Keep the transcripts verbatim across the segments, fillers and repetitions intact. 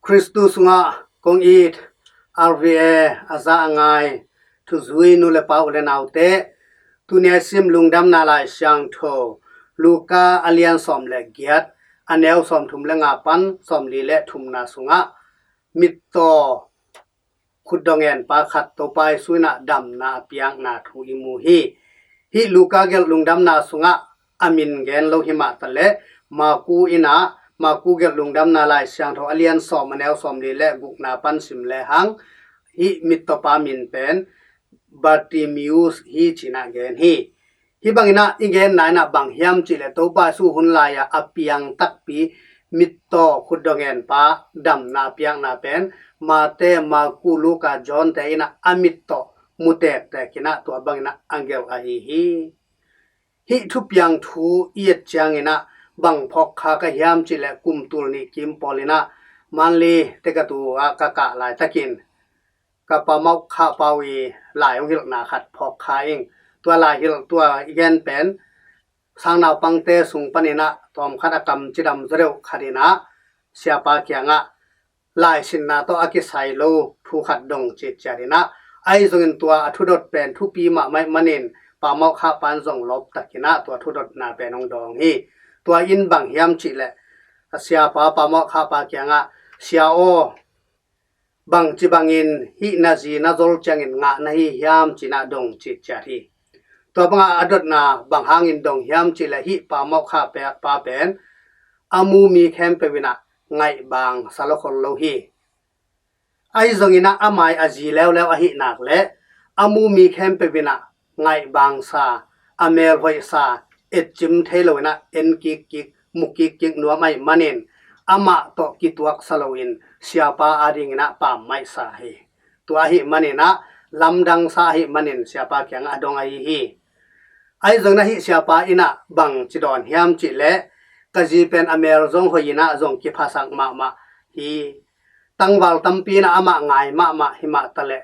Khristu sungah kong it, R V A a za a ngai thuzui nu le pa, u le naute, tuni a sim Lungdamna Lai Siangtho Luka a lian sawm le giat, a neu sawm thum le nga pan sawm li le thumna sungah mittaw khutdawh ngen pa khat Topa Jesu in ah damna a piakna thu i mu hi. Hih Luka gelh Lungdamna sungah a min gen lo hi mah taleh, Maku in ah, Maku gelh Lungdamna Lai Siangtho a lian sawm, a neu sawm li le gukna pan sim lehang, hih mittawpa min pen Bartimaeus hi ci-in ah gen hi. Hih bangin ah i genna in ah bang hiam cih leh, Topa Jesu hun lai-ah a piang takpi mittaw khutdawh ngen pa damna a piakna pen Mate, Maku, Luka, John te in ah a mit tawh mu tektek in ah tua bangin ah a gelh ahi hi. Hih thupiang thu i et ciangin ah bang phawkkha ka hiam cih leh, kum tul nih kim pawl in ah Manli te ka tu ah ka kah laitakin ka Pa Mauh Khah Pau i lai hong hilhna khat phawkkha ing. Tua lai hilh, tua i gen pen sangnaupangte sung panin ah tawmkhat a kam cidam zaw deuh khat in ah siapa kiangah laisinna tawh a kisai lo thu khat dong citciat in ah, ahi zongin tua a thudot pen thupi mahmah ahih manin Pa Mauh Khah Pa in zong lawptakin ah tua thudotna pen hong dawng hi. Tua in bang hiam cih leh, a siapa, Pa Mauh Khah Pa kiangah, "Sia aw, bangci bangin hih na zi na zol ciangin ngah na hi hiam?" ci-in ah dong citciat hi. Tua bangah a dotna bang hangin dong hiam cih leh, hih Pa Mauh Khah Pa pen a mu mi khempeuh in ah ngaihbang sa lawkhol lo hi. Ahi zongin ah amah a zi leuleu ahih nak leh a mu mi khempeuh in ah ngaihbang sa, a melhoih sa, etcim thei lo in ah en kikkik, mu kikkik nuam ahih manin, amah tawh kituak sa loin siapa adingin ah pammaih sa hi. Tua ahih manin ah lamdang sa ahih manin siapa kiangah a dong ahi hi. Ahi zongin ah hih siapa in ah bang ci dawn hiam cih leh, "Ka zi pen a mel zong hoih in ah zong kiphasak mahmah hi. Tangval tampi in ah amah ngai mahmah hi mah taleh,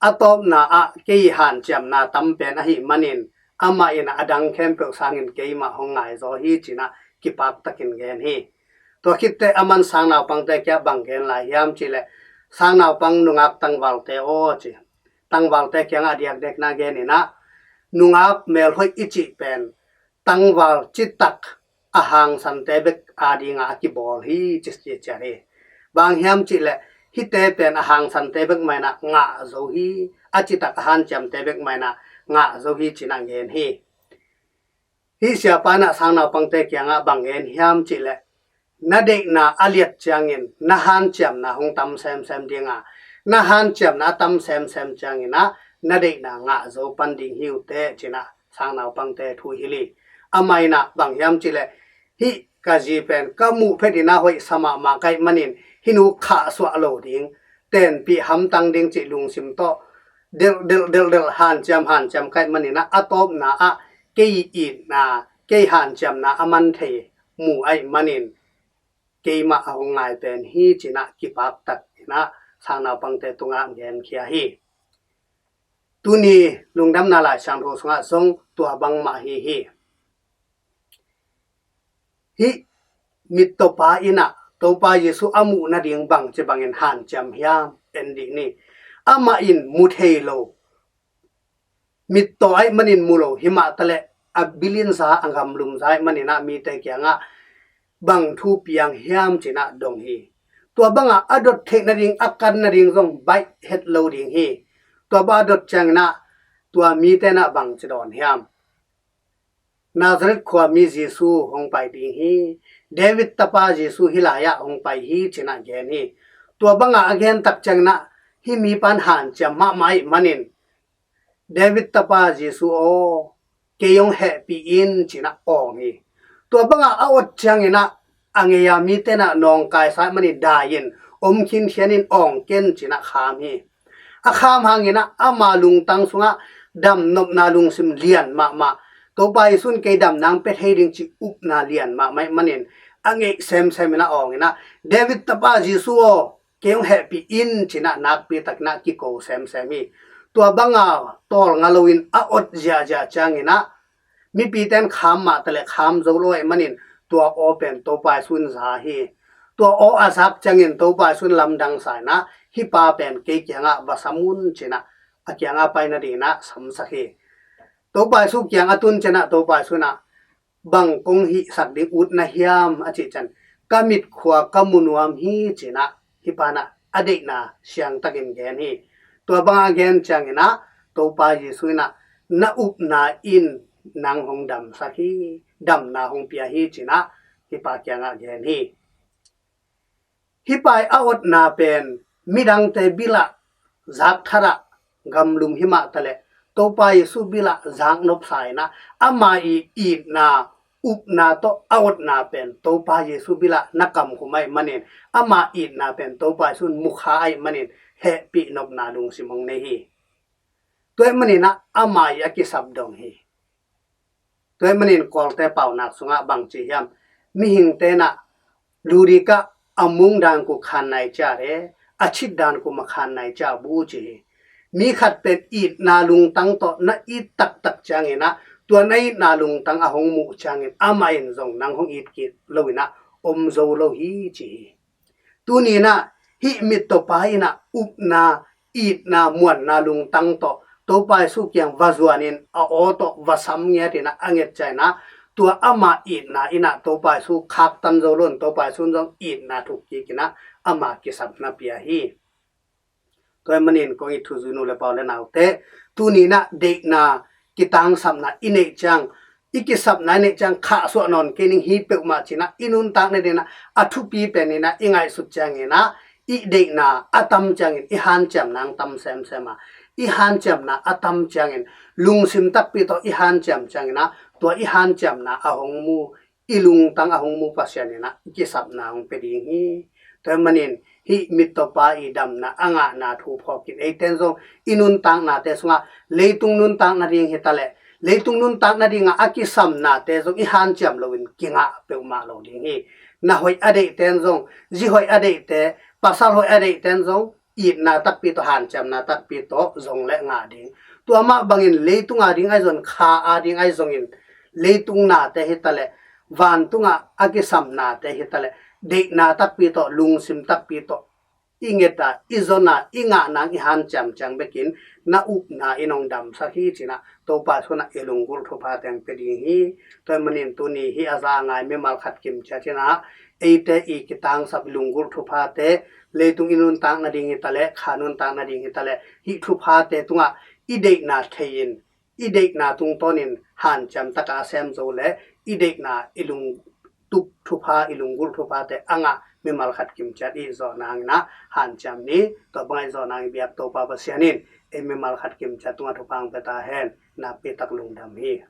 a tawpna ah kei hanciamna tam pen ahih manin, amah in ah a dang khempeuh sangin keimah hong ngai zaw hi," ci-in ah kipaktakin gen hi. Tua khit teh aman sangnaupangte kiangah bang gen lai hiam cih leh, "Sangnaupang nungak tangvalte aw," ci. Tangvalte kiangah a diakdiakin ah gen in ah, "Nungak melhoih i cih pen tangval citak a hangsante bek adingah a kibawl hi," ci, ci, ciat hi. Bang hiam cih leh, "Hihte pen a hangsante bek mah in ah ngah zo hi, a citak a hanciamte bek mah in ah ngah zo hi," ci-in ah gen hi. Hih siapa in ah sangnaupangte kiangah bang gen hiam cih leh, "Na deihna a liat ciangin, na hanciamna hong tam semsem ding a, na hanciamna a tam semsem ciangin ah na deihna ngah zo pan ding hi uh teh," ci-in ah sangnaupangte thu hilh hi. Amah in ah bang hiam cih leh, "Hih ka zi pen ka muh phet in ah hoih sa mahmah ka hih manin, hih nu khahsuah lo ding, tenpih hamtang ding," cih lungsim tawh delh, delh, delh, delh, hanciam, hanciam ka hih manin ah, a tawpna ah kei itna, kei hanciamna a man thei mu ahih manin, keimah a hong ngai pen hi, ci-in ah kipaktakin ah sangnaupangte tungah genkhia hi. Tuni Lungdamna Lai Siangtho sungah zong tua bangmah hi hi. Hih mittawpa in ah Topa Jesu a muh nading bangci bangin hanciam hiam, en dih ni. Amah in mu thei lo, mittaw ahih manin mu lo hi mah taleh, a bilin za, a gamlum za ahih manin ah mite kiangah bang thu piang hiam ci-in ah dong hi. Tua bangah a dot theih nading, a kan nading zong baih het lo ding hi. Tua bang a dot ciangin ah tua mite in ah bang ci dawn hiam? "Nazareth khuami Jesu hong pai ding hi. David tapa Jesu hih lai-ah hong pai hi," ci-in ah gen hi. Tua bangah a gen tak ciangin ah hih mipa in hanciam mahmah ahih manin, "David tapa Jesu aw, kei hong hehpih in," ci-in ah awng hi. Tua bangah a ot ciangin ah a ngei a mite in ah nawngkaisa ahih manin dai-in om khinkhianin awng ken, ci-in ah kham hi. A kham hangin ah ama lungtang sungah damnopna lungsim lian mahmah, Topa Jesu in kei damna hong pia thei ding cih upna lian mahmah ahih manin a ngeih semsem in ah awng in ah, "David tapa Jesu aw, kei hong hehpih in," ci-in ah nakpi takin ah kiko semsem hi. Tua banga tawlnga loin a ot ziahziah ciangin ah mipite in kham mah taleh kham zo lo ahih manin tua aw pen Topa Jesu in za hi. tua aw a zak ciangin Topa Jesu in lamdang sa in ah, hih pa pen kei kiangah va sam un ci in ah, a kiangah pai nading in ah samsak hi. Topa Jesu kiang a tun ciang ah Topa Jesu in ah, bang kong hihsak ding ut na hiam a cih ciang, ka mitkhua ka mu nuam hi ci in ah, hih pa in ah a deihna siangtakin gen hi. Tua bang a gen ciangin ah Topa Jesu in ah, na upna in nang hong damsak hi, damna hong pia hi ci in ah hih pa kiangah gen hi. Hih pa i a otna pen midangte bilah zak that ah gamlum himah taleh Topa Jesu bilah zaknop sa in ah, ama i itna, upna tawh a otna pen Topa Jesu bilah na kamkhum ahih manin, ama itna pen Topa Jesu in mukha ahih manin, hehpih nopna lungsim hong nei hi. Tua ahih manin ah ama i a kisap dong hi. Tua ahih manin Kawlte paunak sungah bang ci hiam? Mihingte in ah, ludikah a mungdan ku khan nai cia re, a chitdan ku makhan nai cia bu ci hi. Mi khat pen itna lungtang tawh na it taktak ciangin ah, tua na itna lungtang a hong muh ciangin amah in zong nang hong it kik lo in ah om zo lo hi ci hi. Tuni in ah hih mittawpa in ah upna, itna, muanna lungtang tawh Topa Jesu kiang va zuanin a aw tawh va sam ngiat in ah a nget ciangin ah, tua ama itna in ah Topa Jesu khaktan zo lo in Topa Jesu in zong itna thuk kik in ah ama kisapna pia hi. Tua ahih manin kong it thuzui nu le pa u le naute, tuni in ah deihna kitangsapna i neih ciang, i kisapna i neih ciang khahsuah nawn kei ning hi peuhmah ci in ah i nuntak nading in ah a thupi pen in ah i ngaihsut ciangin ah i deihna a tam ciangin i hanciamna hong tam semsem a, i hanciamna a tam ciangin lungsim takpi tawh i hanciam ciangin ah tua i hanciamna a hong mu, i lungtang a hong mu Pasian in ah i kisapna hong pia ding hi. Tua ahih manin hih mittawpa i damna a ngahna thu phawkin eite in zong i nuntaknate sungah leitung nuntak nading hi taleh, leitung nuntak nadingah a kisapnate zong i hanciam loin kingah peuhmah lo ding hi. Na hoih a deihte in zong, zi hoih a deihte, pasal hoih a deihte in zong itna takpi tawh, hanciamna takpi tawh zong le ngah ding. Tua mah bangin leitung a ding ahi zongin, kha a ding ahi zongin, leitung nate hi taleh, vantungah a kisap nate hi taleh, deihna takpi tawh, lungsim takpi tawh i nget a, i zon a, i ngah nang i hanciam ciang bekin na upna in hong damsak hi ci in ah Topa Jesu in ah i lunggulh thupha teng pia ding hi. Tua ahih manin tuni hih a za a ngai mimal khat kim ciat in ah, eite i kitangsap lunggulh thuphate, leitung i nuntak nading hi taleh, kha nuntak nading hi taleh, hih thuphate tungah i deihna thei in, i deihna tungtawnin hanciam taka a sem zo le, i deihna, i lungtup thupha, i lunggulh thuphate a ngah mimal khat kim ciat i zawh nangin ah hanciam ni. Tua bangah i zawh nangin biak Topa Pasian in ei mimal khat kim ciat tungah thupha hong pia ta hen. Nakpi tak lungdam hi.